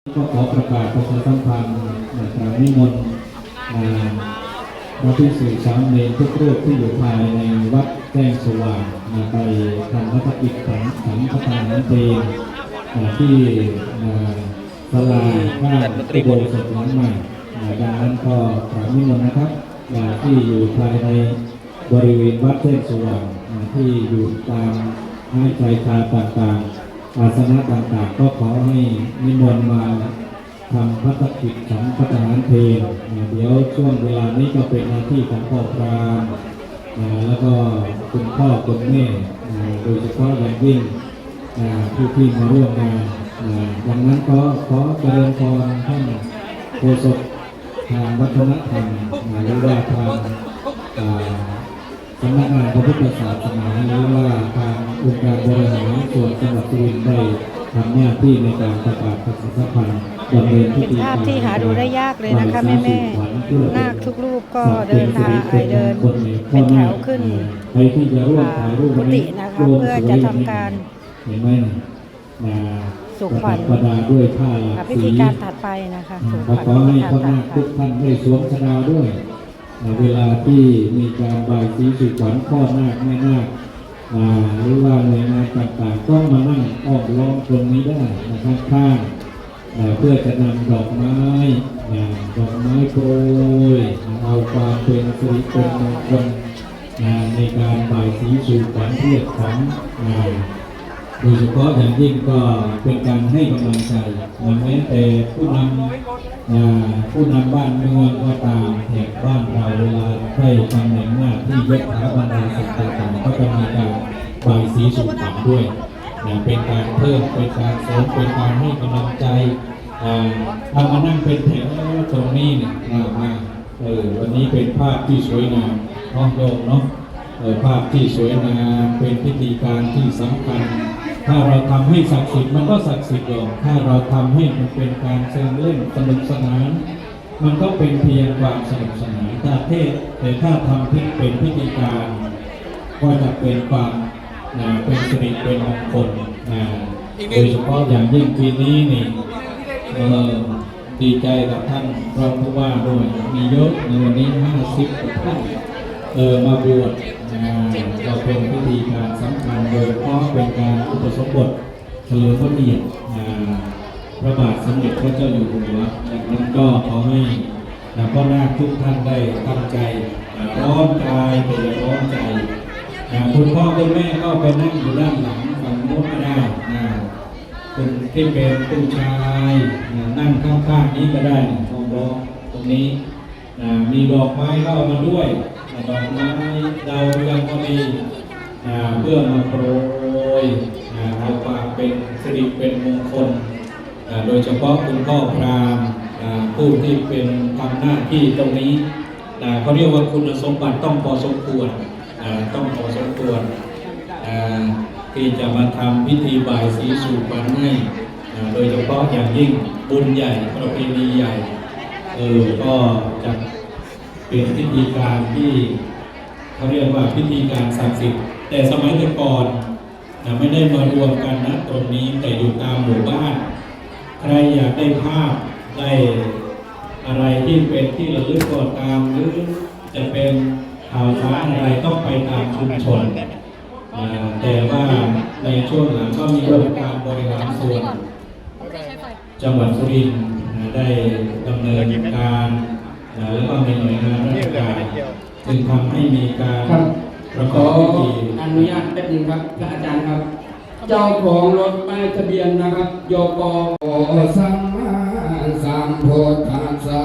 ກໍຂໍປະກາດປະຊາສຳພັນ ແລະ ການນິມົນ ອາ ພະພິກຂຸສາມເນນທຸກຮູບທີ່ຢູ່ພາຍໃນວັດແຈ້ງສະຫວ່າງ ອາ ໄປທຳພັດທະກິດສັງ ສັງຄະທານເພນ ອາ ທີ່ ອາ ສາລາຂ້າງອຸໂບສົດຫຼັງໃໝ່. ອາ ດັ່ງນັ້ນກໍການນິມົນນະຄັບ ອາ ທີ່ຢູ່ພາຍໃນ ບໍລິເວນວັດແຈ້ງສະຫວ່າງ ອາ ທີ່ຢູ່ຕາມຮ້ານຂາຍຢາຕ່າງໆ ອາສະນະຕ່າງໆ ກໍຂໍໃຫ້ນິມົນມາທຳພັດທະກິດສັງຄະທານເພນ. ອາ ດຽວຊ່ວງເວລານີ້ກໍເປັນໜ້າທີ່ຂອງພໍ່ພຣາມ ອາ ແລ້ວກໍຄຸນພໍ່ຄຸນແມ່ ອາ ໂດຍສະເພາະຢ່າງຍິ່ງ ອາ ຜູ້ທີ່ມາຮ່ວມງານ. ອາ ດັ່ງນັ້ນກໍຂໍຈະເລີນພອນທ່ານໂຄສົກ ທາງວັດທະນະທຳ ອາ ຫຼືວ່າທາງ ອາ ສຳນັກງານພະພຸດທະສາສະໜາ ຫຼືວ່າທາງອົງການບໍລິຫານສ່ວນຈັງຫວັດສຸລິນ ໄດ້ທຳໜ້າທີ່ໃນການປະກາດປະຊາສຳພັນ ດຳເນີນພິທີການ ເປັນພາບທີ່ຫາດູໄດ້ຍາກເລີຍນະຄະແມ່ໆ. ນາກທຸກຮູບກໍເດີນທາງ ໄອ ເດີນເປັນແຖວຂຶ້ນ ອາ ກຸຕິນະຄະ ເພື່ອຈະທຳການ ເຫັນໄໝ? ອ່າ ສູ່ຂວັນ ປະດັບປະດາດ້ວຍຜ້າຫຼາກສີ ອາ ພິທີການຖັດໄປນະຄະ ອ່າ ຂໍໃຫ້ພໍ່ນາກທຸກທ່ານໄດ້ສວມຊະດາດ້ວຍ ອ່າ ເວລາທີ່ມີການບາຍສີສູ່ຂວັນ ພໍ່ນາກແມ່ນາກ ອ່າ ຫຼືວ່າໜ່ວຍງານຕ່າງໆ ຕ້ອງມານັ່ງອ້ອມລ້ອມຕົງນີ້ໄດ້ນະຄະ ຂ້າງໆ ເພື່ອຈະນຳດອກໄມ້ ອ່າ ດອກໄມ້ໂປຣຍ ເອົາຄວາມເປັນສິລິເປັນມົງຄົນ ໃນການບາຍສີສູ່ຂວັນທຽດຂວັນ ໂດຍສະເພາະຢ່າງຍິ່ງກໍເປັນການໃຫ້ກຳລັງໃຈ ແມ້ແຕ່ຜູ້ນຳ ຜູ້ນຳບ້ານເມືອງກໍຕາມ ແຖບບ້ານເຮົາເວລາໄດ້ຕຳແໜ່ງໜ້າທີ່ ຍົດຖາບັນດາສັກດາຕ່າງໆ ກໍຈະມີການບາຍສີສູ່ຂວັນດ້ວຍ ເປັນການເພີ່ມ ເປັນການເສີມ ເປັນການໃຫ້ກຳລັງໃຈ ເອົາມານັ່ງເປັນແຖວຕົງນີ້ນະ ມາ ເອີ ວັນນີ້ເປັນພາບທີ່ສວຍງາມເນາະໂຍມເນາະ ເອີ ພາບທີ່ສວຍງາມ ເປັນພິທີການທີ່ສຳຄັນ ຖ້າເຮົາທຳໃຫ້ສັກສິດ ມັນກໍສັກສິດດອກ ຖ້າເຮົາທຳໃຫ້ມັນເປັນການເຊີງເຫຼັ້ນສະໜຸກສະໜານ ມັນກໍເປັນພຽງຄວາມສະໜຸກສະໜານ ຖ້າເທດ ແຕ່ຖ້າທຳຜິດເປັນພິທີການ ກໍຈະເປັນຄວາມ ອ່າ ເປັນສິລິເປັນມົງຄົນ ອ່າ ໂດຍສະເພາະຢ່າງຍິ່ງປີນີ້ນີ້ ເອີ ດີໃຈກັບທ່ານຮອງຜູ້ວ່າດ້ວຍ ມີເຍອະໃນວັນນີ້ຫ້າສິບກວ່າທ່ານ ເອີ ມາບວດ ອ່າ ກໍເປັນພິທີການສຳຄັນ ໂດຍສະເພາະເປັນການອຸປະສົມບົດ ສະເຫຼີມພະກຽດ ອ່າ ພະບາດສົມເດັດພະເຈົ້າຢູ່ຫົວ ດັ່ງນັ້ນກໍຂໍໃຫ້ ອ່າ ພໍ່ນາກທຸກທ່ານໄດ້ຕັ້ງໃຈ ອ່າ ພ້ອມກາຍ ແຕ່ຢ່າພ້ອມໃຈ ອ່າ ຄຸນພໍ່ຄຸນແມ່ກໍໄປນັ່ງຢູ່ດ້ານຫຼັງຝັ່ງໂນ້ນກໍໄດ້ ອ່າ ເປັນ ທີ່ເປັນຜູ້ຊາຍ ອ່າ ນັ່ງຂ້າງໆນີ້ກໍໄດ້ ຮອບໆຕົງນີ້ ອ່າ ມີດອກໄມ້ເຂົ້າມາດ້ວຍ ອ່າ ດອກໄມ້ດາວເຮືອງກໍມີ ອ່າ ເພື່ອມາໂປຣຍ ອ່າ ເອົາຄວາມເປັນສິລິເປັນມົງຄົນ ອ່າ ໂດຍສະເພາະຄຸນພໍ່ພຣາມ ອ່າ ຜູ້ທີ່ເປັນ ທຳໜ້າທີ່ຕົງນີ້ ອ່າ ເຂົາຮຽກວ່າຄຸນສົມບັດຕ້ອງພໍສົມຄວນ ອ່າ ຕ້ອງພໍສົມຄວນ ອ່າ ທີ່ຈະມາທຳພິທີບາຍສີສູ່ຂວັນໃຫ້ ອ່າ ໂດຍສະເພາະຢ່າງຍິ່ງບຸນໃຫຍ່ ປະເພນີໃຫຍ່ ເອີ ກໍຈະເປັນພິທີການທີ່ເຂົາຮຽກວ່າພິທີການສັກສິດ ແຕ່ສະໄໝແຕ່ກ່ອນ ນະ ໄມ່ໄດ້ມາລວມກັນນະຕົງນີ້ ແຕ່ຢູ່ຕາມໝູ່ບ້ານ ໃຄຢາກໄດ້ພາບ ໄດ້ອະໄລທີ່ເປັນທີ່ລະລຶກກໍຕາມ ຫຼື ຈະເປັນຂ່າວສານອະໄລ ຕ້ອງໄປຕາມຊຸມຊົນ ເອີ ແຕ່ວ່າໃນຊ່ວງຫຼັງກໍມີອົງການບໍລິຫານສ່ວນ ຈັງຫວັດສຸລິນ ນະ ໄດ້ດຳເນີນການ ນະ ແລ້ວກໍມີໜ່ວຍງານລາຊະການ ຈຶ່ງທຳໃຫ້ມີການ ຄັບ ປະກອບພິທີ ຂໍອະນຸຍາດແປັບໜຶ່ງຄັບ ພະອາຈານຄັບ ເຈົ້າຂອງລົດປ້າຍທະບຽນນະຄັບ ຍກ ສຳມາສຳພຸດທັດສະ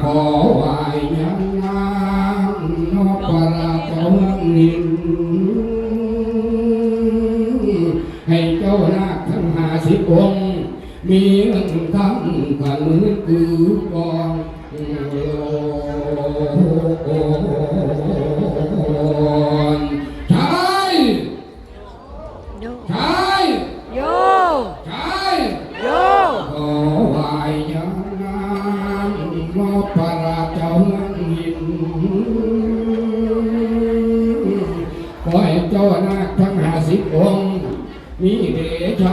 ຂໍໄຫວ້ຍາມງາມ ນອບພະລາເຈົ້າເມືອງນິນ ໃຫ້ເຈົ້ານາກທັງຫ້າສິບອົງ ມີເງິນຄຳຂະໜືອຄືກອງໂລນ ໃຊ້ ໂຍ ໃຊ້ ໂຍ ໃຊ້ ໂຍ ຂໍໄຫວ້ຍາມງາມ ນອບພະລາເຈົ້າເມືອງຫີນ ຂໍໃຫ້ເຈົ້ານາກທັງຫ້າສິບອົງ ມີເດຊະ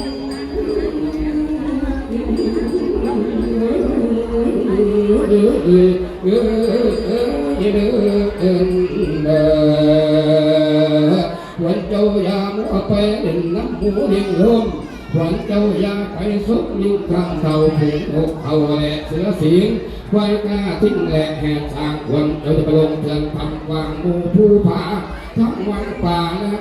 ເອີ ເອີ ເອີ ເອີ ເອີ ເອີ ເອີ ພວກເຈົ້າຢ່າມົວໄປຫຼິ້ນນຳໝູ່ຫຼິ້ນໂລມ ພວກເຈົ້າຢ່າໄປສົມຫຼິ້ນຂ້າງເທົ່າ ຜູກນົກເຂົາແລະເສືອສິງ ຄວາຍກາທິງແລະແຮດສ້າງ ພວກເຈົ້າຢ່າໄປຫຼົງເຖື່ອນທຳ ຫວ່າງໝູ່ພູຜາ ທັງວັງປ່າແລະ